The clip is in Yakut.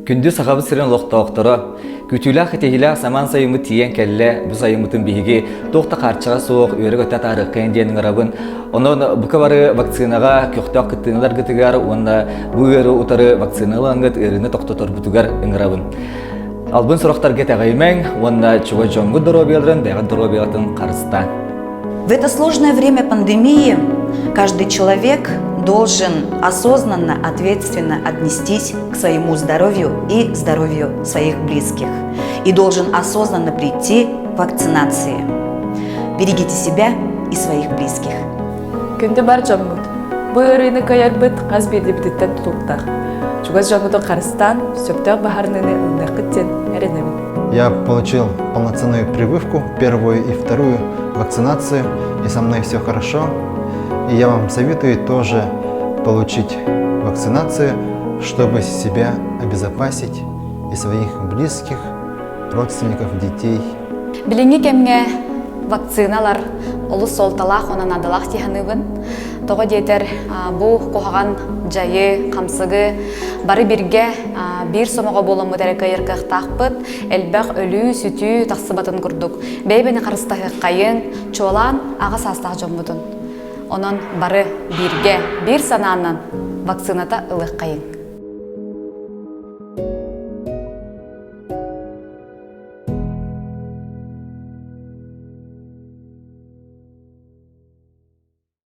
Күндү Сахабыт сирин олохтоохторо, күүтүүлээх кэтэһиилээх самаан сайыммыт тиийэн кэллэ. Бу сайыммытын биһиги туох да хаарчаҕа суох үөрэ-көтө атаарыаххайын диэн ыҥырабын. Онон бука бары вакцинаҕа көхтөөх кыттыыны ыларгытыгар уонна бу ыары утары вакцина ылаҥҥыт ыарыыны тохтоторбутугар ыҥырабын. Албын сурахтарга итэҕэйимэҥ уонна чугас дьоҥҥут доруобуйаларын бэйэҕит доруобуйаҕытын харыстааҥ. В это сложное время пандемии каждый человек должен осознанно, ответственно отнестись к своему здоровью и здоровью своих близких. И должен осознанно прийти к вакцинации. Берегите себя и своих близких. Күндү бар дьоммут, бу ыарыыны кыайарбыт хас биирдиибититтэн тутулуктаах. Чугас дьоммутун харыстаан, сөптөөх баһарыныыны ылыныаххыт диэн эрэнэбин. Я получил полноценную прививку, первую и вторую вакцинацию, и со мной все хорошо. И я вам советую тоже получить вакцинацию, чтобы себя обезопасить и своих близких, родственников, детей. Билиҥҥи кэмҥэ вакциналар олус суолталаах уонна наадалаах дии саныыбын. Тоҕо диэтэр, бу куһаҕан дьайы, хамсыгы бары биргэ биир сомоҕо буоламмыт эрэ кыайар кыахтаахпыт. Элбэх өлүү-сүтүү тахсыбатын курдук. Бэйэ-бэйэни харыстаһыаххайыҥ, чуолаан аҕа саастаах дьоммутун. Онон бары бииргэ, биир санаанан вакцината ылыаххайыҥ.